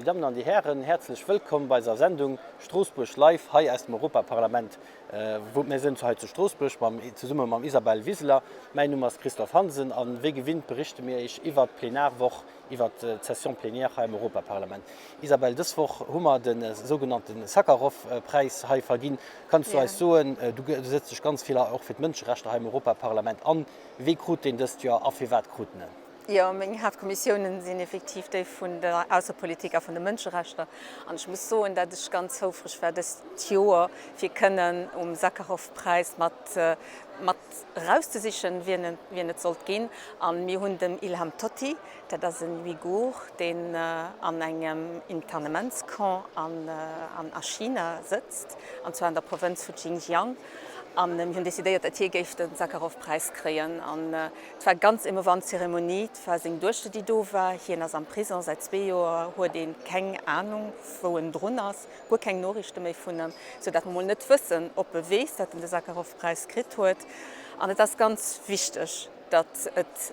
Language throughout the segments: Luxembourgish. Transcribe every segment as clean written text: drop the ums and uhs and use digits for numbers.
Déi Dammen an déi Hären, häerzlech wëllkomm bei eiser Sendung Stroossbuerg Live hei aus dem Europaparlament. Wou mir sinn hei zu Stroossbuerg mam, zesumme mam Isabel Wiseler. Mäin Numm ass Christophe Hansen an wéi gewinnt berichte mir Iech iwwert d'Plenarwoch, iwwert d'Session plénière hei am Europaparlament. Isabel, dës Woch hu mer de sougenannte Sakharov-Präis hei verginn. Kanns du eis soen, du sëtz dech ganz vill och fir d'Mënscherechter hei am Europaparlament an, wee krut deen dëst Joer a firwat krut en en? Jo, meng Haaptkommissiounen sinn effektiv déi vun der Aussepolitik a vun de Mënscherechter. An ech muss soen, dat ech ganz houfreg war dëst Joer, fir kënnen um Sakharov-Präis mat mat erauszesichen, wien et wien et sollt ginn. A mir hunn dem Ilham Tohti, dat ass en Uigur, deen an engem Internementscamp an an a China sëtzt, an zwar an der Provënz vu Xinjiang. An mir hunn decidéiert, dat hie géif de Sakharov-Präis kréien. An Et war ganz émouvant Zeremonie. Et war seng Duechter déi do war. Hien ass am Prison säit zwee Joer, huet ee keng Anung wou en drun ass, guer keng Noriichte méi vun em, sou dat mer mol net wëssen ob e weess dat en de Sakharov-Präis kritt huet. An et ass ganz wichteg, datt et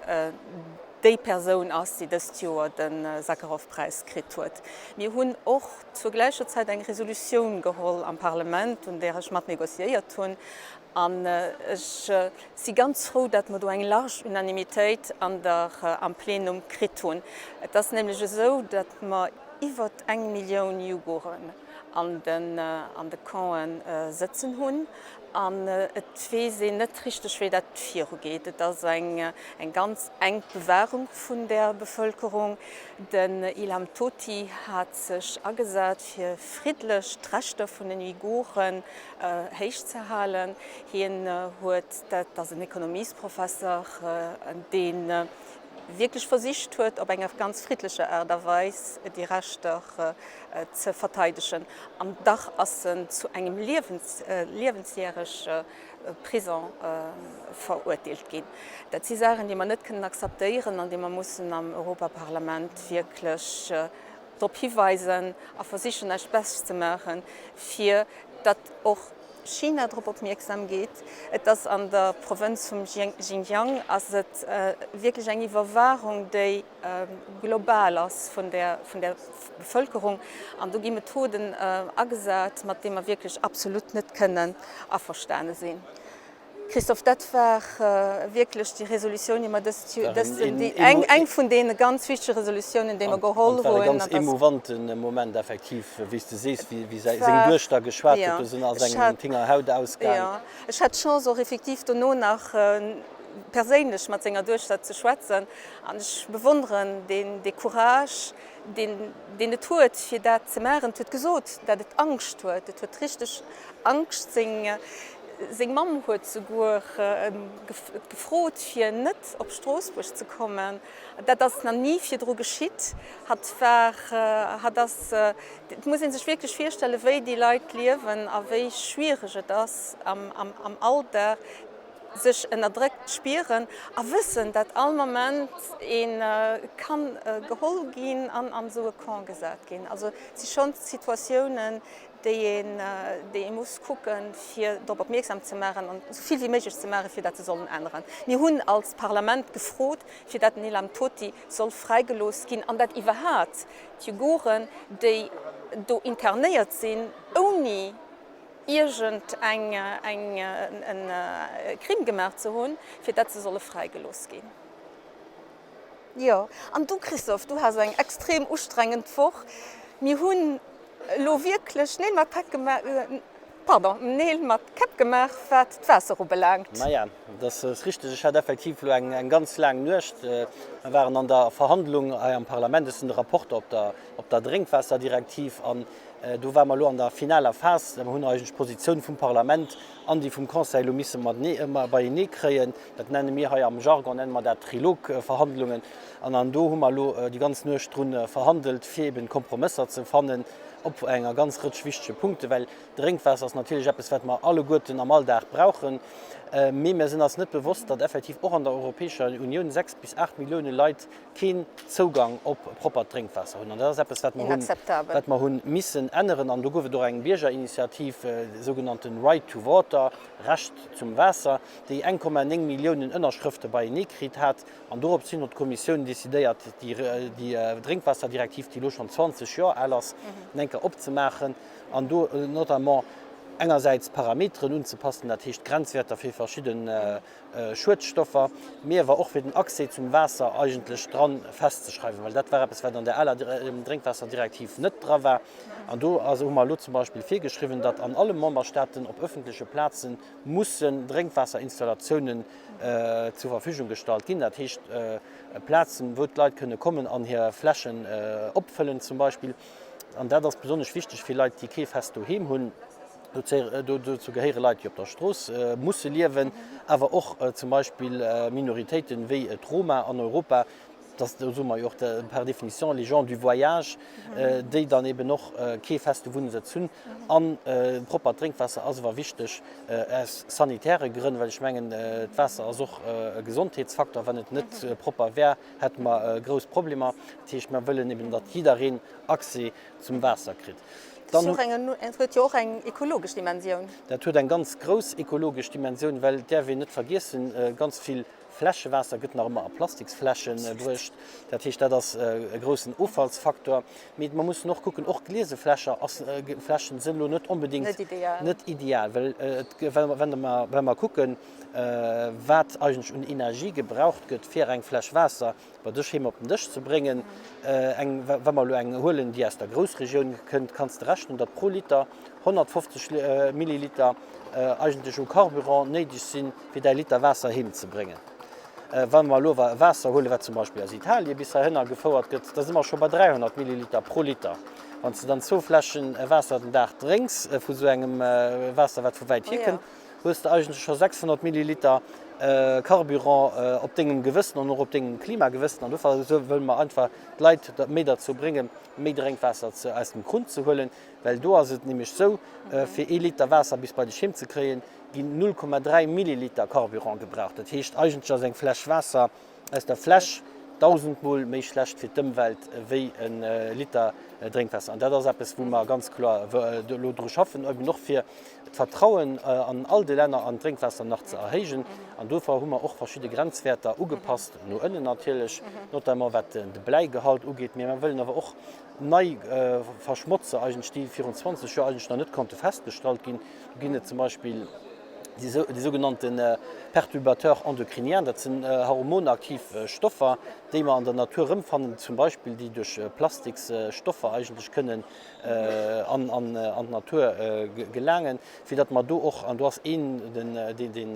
déi Persoun ass, déi dëst Joer de Sakharov-Präis kritt huet. Mir hunn och zur gläicher Zäit eng Resolutioun geholl am Parlement, un där ech mat négociéiert hunn, An ech si ganz frou, datt mer do eng large Unanimitéit an der, am Plenum kritt hunn. Et ass nämlech esou, datt mer iwwer eng Millioun Jugoren an den, an de Campen sëtzen hunn. An et weess een net richteg, wéi dat virugeet. Et ass eng, eng ganz enk Bewahrung vun där Bevölkerung. Den Ilham Tohti hat sech agesat, fir friddlech d'Rechter vun den Uiguren héich ze halen. Hien huet, dat ass en Ekonomiesprofesser, dee wierklech versicht huet, op enger ganz friddlecher Aart a Weis déi Rechter ze verteidegen. An dach ass en zu engem liewensjärege Prison verurteelt ginn. Dat si Saachen, déi mer net kënnen akzeptéieren an déi mer mussen am Europaparlament wierklech drop hiweisen a versichen eist Bescht ze maachen, fir datt och China drop opmierksam gétt. Et ass an der Provënz vum Xinjiang ass et wierklech eng Iwwerwaachung, déi global ass vun der vun der Bevëlkerung an do gi Methoden agesat, mat deem mer wierklech absolut net kënnen averstane sinn. Christophe, dat war wierklech déi Resolutioun, déi mer dëst Joer, dëst, déi eng, eng vun deene ganz wichtege Resolutiounen, déi mer geholl hunn. An et war e ganz émouvante Moment effektiv, wéi s de sees, wéi, wéi seng Duechter geschwat huet, do sinn ass engem d'Hinger Haut ausgaang. Jo, ech hat d'Chance och effektiv dono nach perséinlech mat senger Duechter ze schwätzen an ech bewonneren deen, dee Courage, deen, deen et huet, fir dat ze maachen. Et huet gesot, dat et Angscht huet, et huet richteg Angscht, seng, Seng Mamm huet souguer gefrot, fir net op Stroossbuerg ze kommen. Dat ass nach ni virdru geschitt. Hatt war, hatt ass, et muss ee sech wierklech virstellen, wéi déi Leit liewen a wéi schwiereg et ass am Alldag, sech ënnerdréckt spieren a wëssen, dat all Moment ee ka geholl ginn an an esou e Camp gesat ginn. Also et si schonn Situatiounen, déi een, déi ee muss kucken, fir drop opmierksam ze maachen an esou vill wéi méiglech ze maachen, fir dat se sollen änneren. Mir hunn als Parlament gefrot, fir dat den Ilham Tohti soll fräigelooss ginn an dat iwwerhat d'Uiguren, déi do internéiert sinn, ouni iergend eng, eng, e Crime gemaach ze hunn, fir dat se solle fräigelooss ginn. Jo, an du Christophe, du has eng extrem ustrengend Woch. Mir hunn elo wierklech Neel mat Päck gemaach, pardon, Neel mat Käpp gemaach, wat d'Waasser ubelaangt. Maja, dat ass richteg. Ech hat effektiv elo eng ganz laang Nuecht. Mer waren an der Verhandlung hei am Parlament. Ech sinn de Rapporter op der, op der Drénkwaasserdirektiv an do ware mer elo an der finaler Phas. Mer hunn eigentlech d'Positioun vum Parlament an déi vum Conseil elo misse matenee, beienee kréien. Dat nenne mir hei am Jargon nenne mer dat Trilogverhandlungen. An an do hu mer elo déi ganz Nuecht drun verhandelt, fir eben Kompromësser ze fannen. op enger ganz Rëtsch wichtege Punkten, well Drénkwaasser ass natierlech eppes, wat mer alleguerten am Alldag brauchen. Mee mir sinn eis net bewosst, datt effektiv och an der Europäescher Unioun 6 bis 8 Millioune Leit keen Zougang op proppert Drénkwaasser hunn. An dat ass eppes, wat mer hunn, wat mer hu missen änneren. An do gouf et och eng Biergerinitiativ, de sougenannten Right to Water, Recht zum Waasser, déi 1,9 Milliounen Ënnerschrëfte beienee kritt hat. An dorops hin huet d'Kommissioun decidéiert, déi Drénkwaasserdirektiv, déi elo schonn 20 Joer al ass, eng Kéier opzemaachen an do notamment engersäits d'Parameteren unzepassen, dat heescht d'Grenzwäerter fir verschidde Schuedstoffer, mee awer och fir den Accès zum Waasser eigentlech dran festzeschreiwen, well dat war eppes, wat an där aler Drénkwaasserdirektiv net dra war. An do hu mer elo zum Beispill virgeschriwwen, datt an alle Memberstaaten op öffentleche Plaze mussen Drénkwasserinstallatiounen zur Verfügung gestallt ginn, dat heescht Plazen, wou d'Leit kënne kommen an hir Fläschen opfëllen zum Beispill. An dat ass besonnesch wichteg fir Leit, déi kee fest Doheem hunn. Dozou gehéiere Leit, déi op der Strooss musse liewen, awer och zum Beispill Minoritéiten wéi d'Roma an Europa. Dass, do soe mer jo och par définition les gens du voyage, déi dann eben och kee feste Wunnsëtz hunn. An proppert Drénkwaasser ass awer wichteg aus sanitäre Grënn, well ech mengen, d'Waasser ass och e Gesondheetsfaktor. Wann et net propper wär, hätte mer grouss Problemer. Dat heescht, mer wëllen eben, datt jiddereen Accès zum Waasser kritt. Dat huet jo och eng ekologesch Dimensioun. Dat huet eng ganz grouss ekologesch Dimensioun, well et däerf een net vergiessen, ganz vill Fläschewaasser gëtt nach ëmmer a Plastiksfläsche bruecht. Dat heescht, dat ass e groussen Offallsfaktor. Mee mer mussen och kucken, och gliese Fläscher ass, Fläschen sinn elo net onbedéngt net ideal, well et, wa mer kucken, wat eigentlech un Energie gebraucht gëtt, fir eng Fläsch Waasser bei dech heem op den Dësch ze bréngen, eng, wa mer elo eng huelen, déi aus der Groussregioun kënnt, kanns de rechnen, datt pro Liter 150 Milliliter eigentlech u Carburant néideg sinn, fir däi Liter Waasser heem ze bréngen. Wa mer elo awer e Waasser huelen, wat zum Beispill aus Italie bis heihinner gefouert gëtt, da si mer scho bei 300 Milliliter pro Liter. Wann s de dann zwou Fläschen Waasser den Dag drénks vu sou engem Waasser, wat vu wäit hierkënnt, hues de eigentlech scho 600 Milliliter Carburant op dengem Gewëssen an och op dengem Klimagewëssen. An dofir wëlle mer einfach d'Leit méi derzou bréngen, méi Drénkwaasser aus dem Krunn ze huelen. Well do ass et nämlech sou, fir ee Liter Waasser bis bei dech heem ze kréien, ginn 0,3 Milliliter Carburant gebraucht. Dat heescht, eigentlech ass eng Fläsch Waasser aus der Fläsch dausendmol méi schlecht fir d'Ëmwelt wéi e Liter Drénkwaasser. An dat ass eppes, wou mer ganz kloer elo dru schaffen, eben och fir d'Vertrauen an all de Länner an d'Drénkwaasser nach ze erhéijen. An dofir hu mer och verschidde Grenzwäerter ugepasst, no ënnen natierlech, notamment wat de Bläigehalt ugeet. Mee mer wëllen awer och nei Verschmotzer eigentlech, déi virun 20 Joer eigentlech nach net konnte festgestallt ginn. Do ginn et zum Beispill déi sougenannte Perturbateurs endocriniens, dat sinn hormonaktiv Stoffer, déi mer an der Natur erëmfannen, zum Beispill déi duerch Plastiksstoffer eigentlech kënnen an d'Natur gelaangen, fir datt mer do och, an do ass een deen,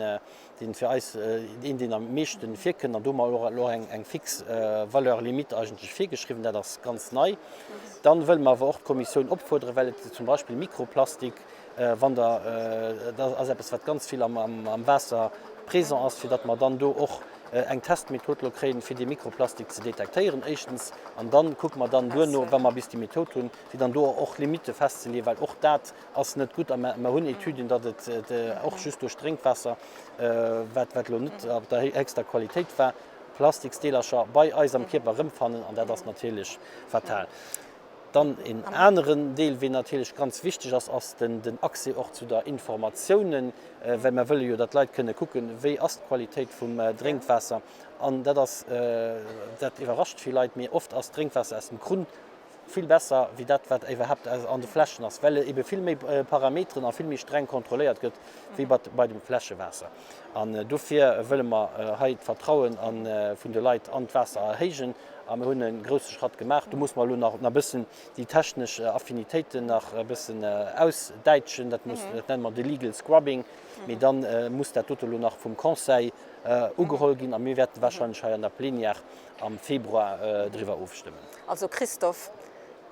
deen fir eis deen, deen am meeschten virkënnt, an do hu mer och elo eng fix Valeur limite eigentlech virgeschriwwen, dat ass ganz nei. Dann wëlle mer awer och d'Kommissioun opfuerderen, well et zum Beispill Mikroplastik, wann der, dat ass eppes wat ganz vill am Waasser présent ass, fir datt mer dann do och eng Testmethod elo kréien, fir dee Mikroplastik ze detektéieren éischtens, an dann kucke mer dann duerno, wa mer bis déi Method hunn, fir dann do och Limitte festzeleeën, well och dat ass net gutt a mer hunn Etüden, datt et och just duerch Drénkwaasser, wat wat elo net op der héchster Qualitéit war, Plastiksdeelercher bei eis am Kierper erëmfannen an dat ass natierlech fatal. Dann een aneren Deel, ween natierlech ganz wichteg ass, ass den den Accès och zu der Informatiounen, well mer wëlle jo, datt d'Leit kënne kucken, wéi ass d'Qualitéit vum Drénkwaasser. An dat ass, dat iwwerrascht vill Leit, mee oft ass d'Drénkwaasser aus dem Krunn vill besser wéi dat wat iwwerhaapt an de Fläschen ass, well e ebe vill méi Parameteren a vill méi streng kontrolléiert gëtt wéi bei dem Fläschewaasser. An dofir wëlle mer hei d'Vertrauen vun de Leit an d'Waasser erhéijen a mir hunn e grousse Schratt gemaach. Do musse mer elo nach e bëssen déi technesch Affinitéiten nach e bëssen ausdäitschen, dat muss, dat nenne mer de legal scrubbing, mee da muss dat dote elo nach vum Conseil ugeholl ginn a mir wäerte wahrscheinlech hei an der Plénière am Februar driwwer ofstëmmen. Also Christophe,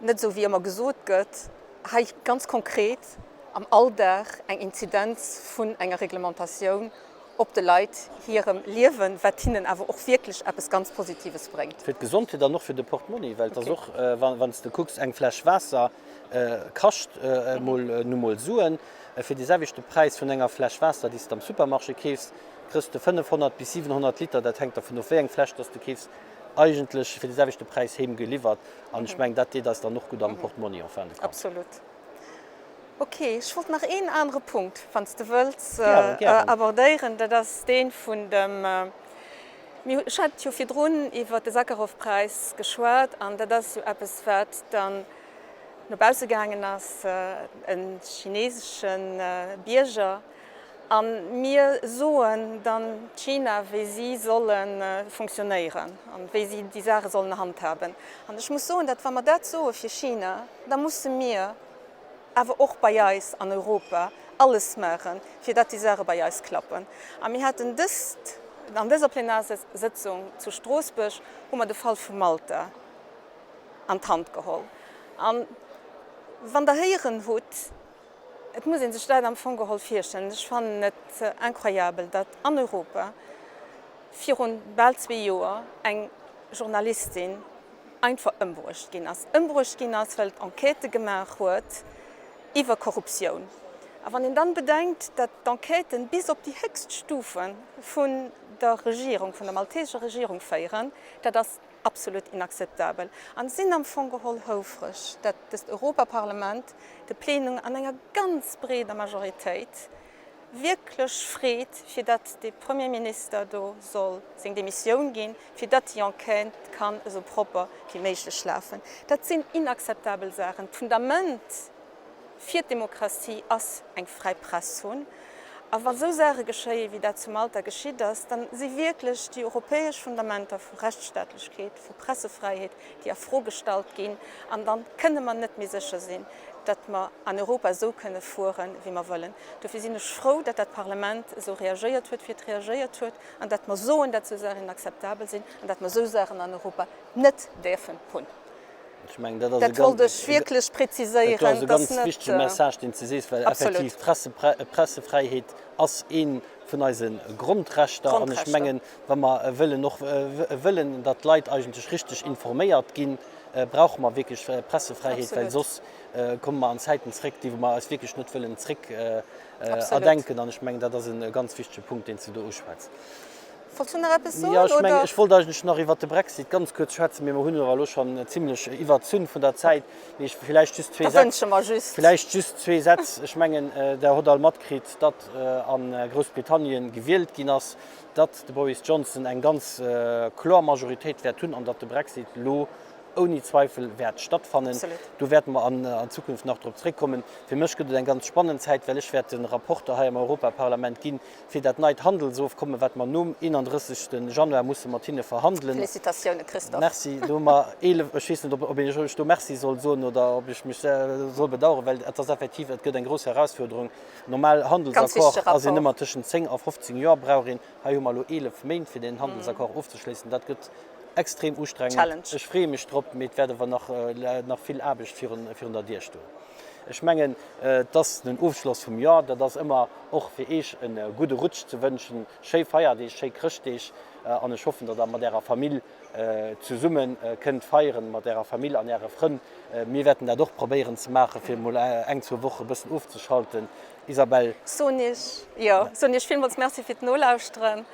net esou wéi ëmmer gesot gëtt, hei ganz konkret am Alldag eng Inzidenz vun enger Reglementatioun. op de Leit hirem Liewen, wat hinnen awer och wierklech eppes ganz Positives bréngt. Fir d'Gesondheet an och fir de Portmonni, well et ass och, wann s de kucks, eng Fläsch Waasser kascht emol nu mol Suen. Fir dee selwechte Präis vun enger Fläsch Waasser, déi s de am Supermarché keefs, kriss de 500 bis 700 Liter, dat hänkt dervun of, wéi eng Fläsch dass de keefs, eigentlech fir dee selwechte Präis heem geliwwert. An ech mengen, dat deet eis dann och gutt am Portmonni en fin de compte. Absolut. Ok, ech wollt nach een anere Punkt, wann s de wëlls, abordéieren. Dat ass dee vun dem, mir, ech hat jo virdrun iwwert de Sakharov-Präis geschwat an dat ass jo eppes, wat dann no bausse gaangen ass, e chinesesche Bierger. A mir soen dann China, wéi si solle funktionéieren an wéi si déi Saache sollen handhaben. An ech muss soen, datt wa mer dat soe fir China, da musse mir awer och bei eis an Europa alles maachen, fir datt déi Saache bei eis klappen. A mir haten dëst, an dëser Plenarsëtzung zu Stroossbuerg hu mer de Fall vu Malta an d'Hand geholl. A wann Der héieren hutt, et muss ee sech dat am Fong geholl virstellen, ech fannen et incroyabel, datt an Europa virun bal zwee Joer eng Journalistin einfach ëmbruecht ginn ass. Ëmbruecht ginn ass, well et Enquêtë gemaach huet iwwer Korruptioun. A wann een dann bedenkt, datt d'Enquêten bis op déi héchst Stufe vun der Regierung, vun der maltesescher Regierung féieren, dat ass absolut inakzeptabel. An sinn am Fong geholl houfreg, datt dëst Europaparlament de Plenum an enger ganz breeder Majoritéit wierklech freet, fir datt de Premier Minister do soll seng Demissioun ginn, fir datt déi Enquête kann esou propper wéi méiglech lafen. Dat sinn inakzeptabel Saachen. D'Fundament fir d'Demokratie ass eng fräi Press hunn. A wa sou Saache geschéien, wéi dat zu Malta geschitt ass, da si wierklech déi europäesch Fundamenter vu Rechtsstaatlechkeet, vu Pressefräiheet, déi a Fro gestallt ginn. An da kënne mer net méi sécher sinn, datt mer an Europa esou kënne fueren, wéi mer wëllen. Dofir sinn ech frou, datt dat Parlament esou reagéiert huet, wéi et reagéiert huet, an datt mer soen, datt esou Saachen inakzeptabel sinn an datt mer esou Saachen an Europa net däerfen hunn. Ech mengen, dat ass e Dat wollt ech wierklech präziséieren, dat ass e ganz wichtege Message, deen s de sees, well effektiv d'Pressefräiheet ass ee vun eise Grondrechter. An ech mengen, wa mer wëllen och wëllen, datt d'Leit eigentlech richteg informéiert ginn, brauche mer wierklech Pressefräiheet, well soss komme mer an Zäiten zréck, déi mer eis wierklech net wëllen zréck erdenken. An ech mengen, dat ass e ganz wichtege Punkt, deen s de do uschwätz. Wollts du nach eppes soen, Jo, ech mengen, oder? ech wollt eigentlech nach iwwert de Brexit ganz kuerz schwätzen, mee mer hunn awer elo schonn zimlech iwwerzunn vun der Zäit. Mee ech, villäicht just zwee Da Sätz. wënsche mer just. Villäicht just zwee Sätz. Ech mengen, Der hutt all matkritt, datt a Groussbritannien gewielt ginn ass, datt de Boris Johnson eng ganz kloer Majoritéit wäert hunn an datt de Brexit elo ouni Zweifel wäert stattfannen. Do wäerte mer an Zukunft nach drop zréckkommen. Fir mech gëtt et eng ganz spannend Zäit, well ech wäert de Rapporter hei am Europaparlament ginn fir dat neit Handelsofkomme, wat mer nom 31. Januar musse mat hinne verhandelen. Felicitatioune Christophe. Merci. Do hu mer 11, ech weess net, ob ech do Merci soll soen oder ob ech mech soll bedauern, well et ass effektiv, et gëtt eng grouss Herausfuerderung. Normal Handelsaccord ass een ëmmer tëschent 10 a 15 Joer brauch een. Hei hu mer elo 11 Méint, fir deen Handelsaccord ofzeschléissen. Dat gëtt extrem ustrengend. Ech freeë mech drop, mee et wäert awer nach vill Aarbecht virun der Dier stoen. Ech mengen, et ass den Ofschloss vum Joer. Dat ass ëmmer och fir Iech e gudde Rutsch ze wënschen, schéi Feierdeeg, schéi Chrëschtdeeg an ech hoffen, datt Der mat Ärer Famill zesumme kënnt feieren, mat Ärer Famill an Äre Frënn. Mir wäerten dat och probéieren ze maachen, fir emol eng, zwou Woche e bëssen ofzeschalten. Isabelle. Soen Iech, jo, soen Iech villmools Merci fir d'Nolauschteren.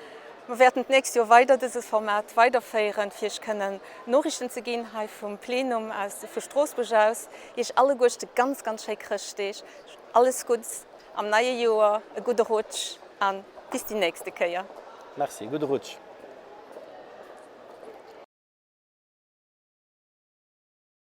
Mer wäerten d'nächst Joer weider dëse Format weiderféieren, fir Iech kënnen Noriichten ze ginn hei vum Plenum aus, vu Stroossbuerg aus. Iech alleguerchte ganz, ganz schéi Chrëschtdeeg, alles Gudds am neie Joer, e gudde Rutsch a bis déi nächste Kéier. Merci, gudde Rutsch.